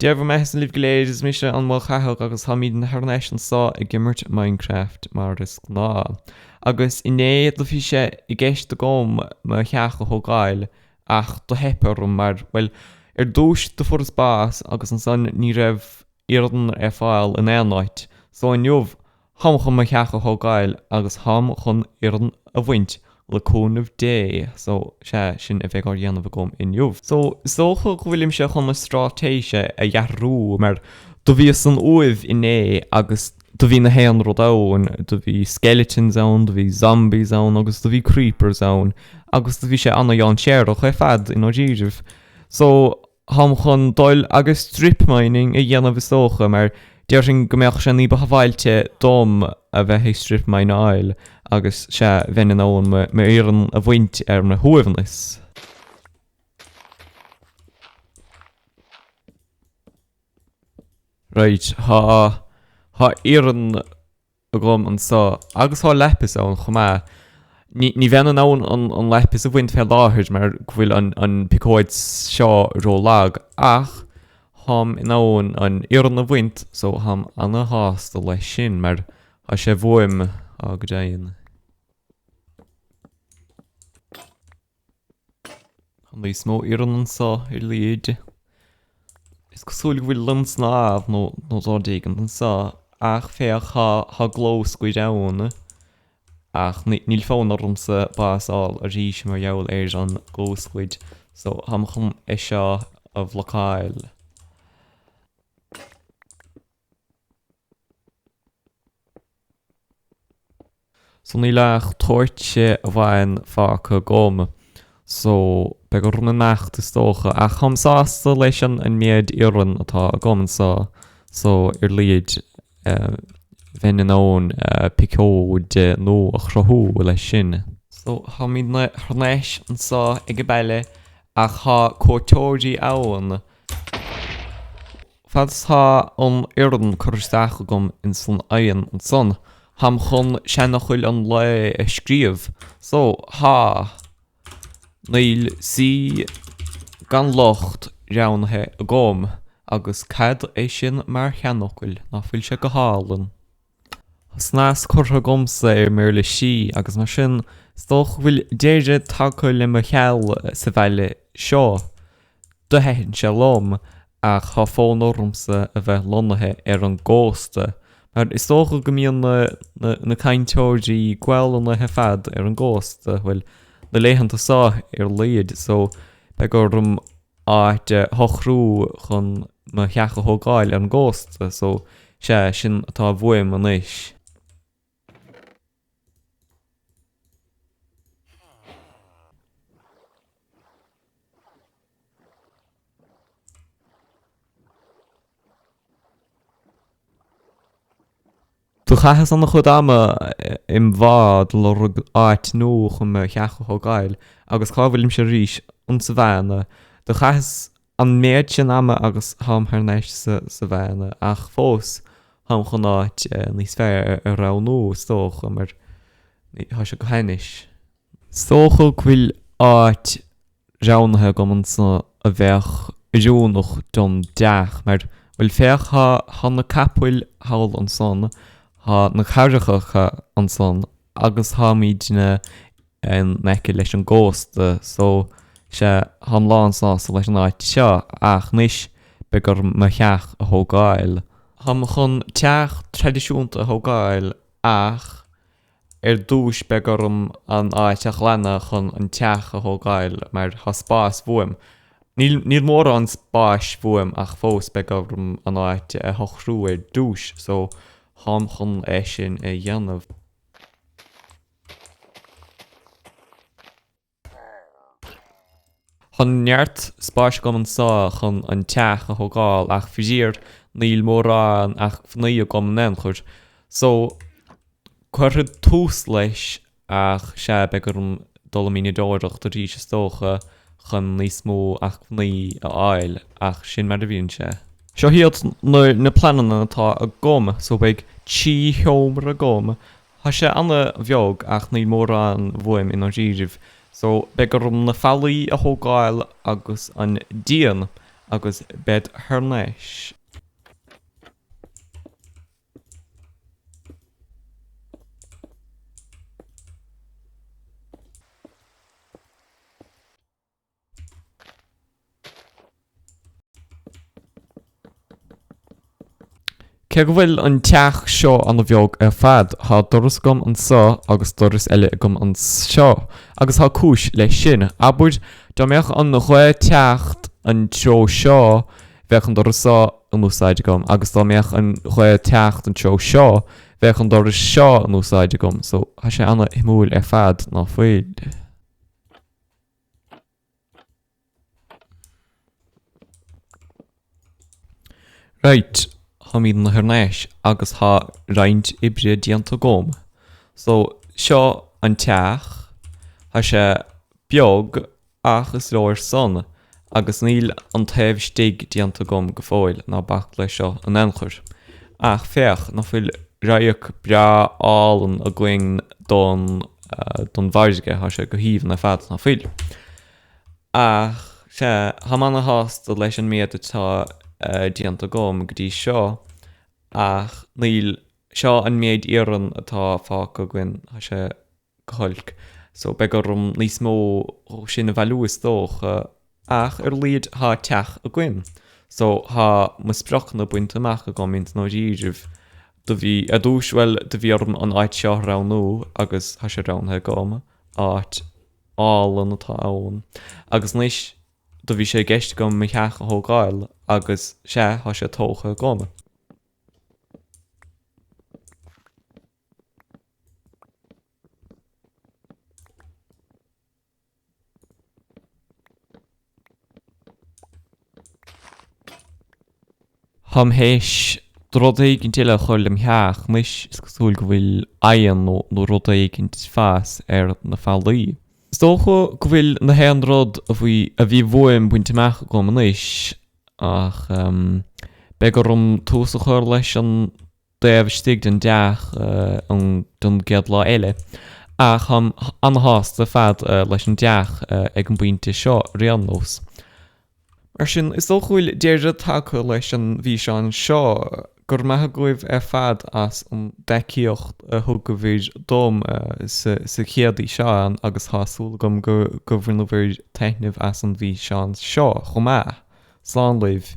Dia bhur mbeatha-sa libh go léir, is mise an Maol Chathach agus táimid thar n-ais anseo ag imirt Minecraft mar is gnáth. Agus inné do bhí sé i gceist agam mo theach a thógáil ach do theip orm mar, bhuel, ar dtúis do fuaireas bás agus ansan ní raibh iarann ar fáil in aon áit. So inniu Tháim chun mo theach a thógáil agus tháim chun iarann a bhaint le cúnamh Dé, so sea, sin a bheidh á dhéanamh agam inniu. So, is dócha go bhfuilimse chun mo straitéis a athrú mar do bhíos san uaimh inné agus do bhí na haon rud ann, do bhí skeletons ann, do bhí zombies ann agus do bhí creepers ann agus do bhí sé ana-dhainséarach ar fad i ndáiríribh. So, Táim chun dul agus strip mining a dhéanamh is dócha, mar déarfainn go mbeadh sé ní ba shábháilte dom a bheith ag strip mineáil agus sea, bheinn in ann m'iarann a bhaint ar mo shuaimhneas. Right, tá, tá iarann agam anseo agus tá lapis ann chomh maith. Ní, ní bheinn in ann an, an lapis a bhaint fé láthair mar go bhfuil an, an piocóid seo ró-lag ach táim in ann an iarann a bhaint so táim ana-shásta leis sin mar tá sé uaim, á go deimhin. Tá níos mó iarann anseo ar a laghad. Is cosúil go bhfuil linn snámh nó nó rud éigin anseo ach féach tá tá glow squid ann ach níl fonn ormsa bás a fháil arís mar gheall ar an glow squid so táim chun é seo a bhlocáil. So níl ach tóirse amháin fágtha agam. So beidh orm imeacht is dócha. Ach táim sásta leis an an méid iarann atá agam anseo. So ar a laghad bheinn in ann piocóid nua a chruthú leis sin. So táimidne thar n-ais anseo ag an baile ach tá cuairteoirí ann. Fad is tá an iarann curtha isteach agam ins an oigheann ansan, tháim chun seanfhocail an lae a scríobh. So, tá. Níl C gan locht roghnaithe agam, agus cad é sin mar sheanfhocal, ná fuil sé go hálainn? Tá snas curtha agamsa ar m'uirlisí agus mar sin is dócha go bhfuil deireadh tagtha le mo sheal sa bhaile seo. Do thaitin sé liom ach tá fonn ormsa a bheith lonnaithe ar an gcósta mar is dócha go mbíonn na na cainteoirí Gaolainne ar fad ar an gcósta, bhuel, na laethanta seo ar a laghad so beidh orm áit a shocrú chun mo theach a thógáil ar an gcósta, so sea, sin atá uaim anois. Do chaitheas an-chuid ama im bhád lorg áit nua chun mo theach a thógáil agus cá bhfuilimse arís? Insa bheanna. Do chaitheas an méid sin ama agus táim thar n-ais sa bheanna ach fós táim chun áit níos fearr a roghnú is dócha mar tá sé go hainnis. Is dócha go bhfuil áit roghnaithe agam anso a bheadh oiriúnach don dteach mar, bhuel féach, tá, tá na capaill thall ansan, tá na carraigeacha ansan agus táimidne in aice leis an gcósta so, sea, táim lán sásta leis an áit seo ach anois beidh orm mo theach a thógáil. Táim chun teach traidisiúnta a thógáil ach Ar dtúis beidh orm an áit a ghlanadh chun an teach a thógáil mar tá spás uaim. Níl, níl mórán spáis uaim ach fós beidh orm an áit a shocrú ar dtúis so táim chun é sin a dhéanamh. Tá neart spáis agam anseo chun an teach a thógáil ach faraor níl mórán acmhainní agam in aon chor. So, cuirfead tús leis ach sea, beidh orm dul ag mianadóireacht arís is dócha chun níos mó acmhainní a fháil ach sin mar a bhíonn sé. Seo iad na pleananna atá agam, so beidh 3 sheomra agam Tá sé ana bheag ach níl mórán uaim i ndáiríribh so beidh orm na fallaí a thógáil agus an díon. Agus bead thar n-ais. Cé go bhfuil an teach seo ana bheag ar fad, tá doras agam anso agus doras eile agam anseo, agus tá cúis leis sin. Abair, dá mbeadh an ghaoth ag teacht an treo seo, bheadh an doras seo in úsáid agam, agus dá mbeadh an ghaoth ag teacht an treo seo, bheadh an doras seo in úsáid agam. So, tá sé ana shuimiúil ar fad, ná fuil? Right, táimidne thar n-ais agus tá roinnt oibre déanta agam. So, seo an teach, tá sé beag ach is leor san agus níl an taobh istigh déanta agam go fóill, ná bac leis seo in aon chor. Ach féach, nach bhfuil radharc breá álainn againn don don bhfarraige, tá sé go haoibhinn ar fad, ná fuil? Ach, sea, táim ana-shásta leis an méad atá déanta agam go dtí seo, ach níl, seo an méid iarainn atá fágtha againn, tá sé go holc, so beidh orm níos mó dhó sin a bhailiú is dócha, ach ar a laghad tá teach againn, so tá mo spriocanna bainte amach agam ins na dáiríribh. Do bhí, ar dtús, bhuel, do bhí orm an áit seo a roghnú agus tá sé roghnaithe agam, áit álainn atá ann. Agus anois do bhí sé i gceist agam mo theach a thógáil agus sea, tá sé tógtha agam. Táim théis rud éigint eile a chur lem theach anois, is cosúil go bhfuil oigheann nó rud éigint ag fás ar na fallaí. Is dócha go bhfuil na haon rud a bhí a bhí uaim bainte amach agam anois, ach beidh orm tús a chur leis an dtaobh istigh den dteach don gcéad lá eile. Ach táim ana-shásta ar fad leis an dteach ag an bpointe seo ar aon nós. Mar sin, is dócha go bhfuil deireadh tagtha leis an bhfíseán seo. Go raibh maith agaibh ar fad as an dtacaíocht a thugabhair dom sa chéad fhíseán agus tá súil agam go bhaineabhair taitneamh as an bhfíseán seo chomh maith. Slán libh.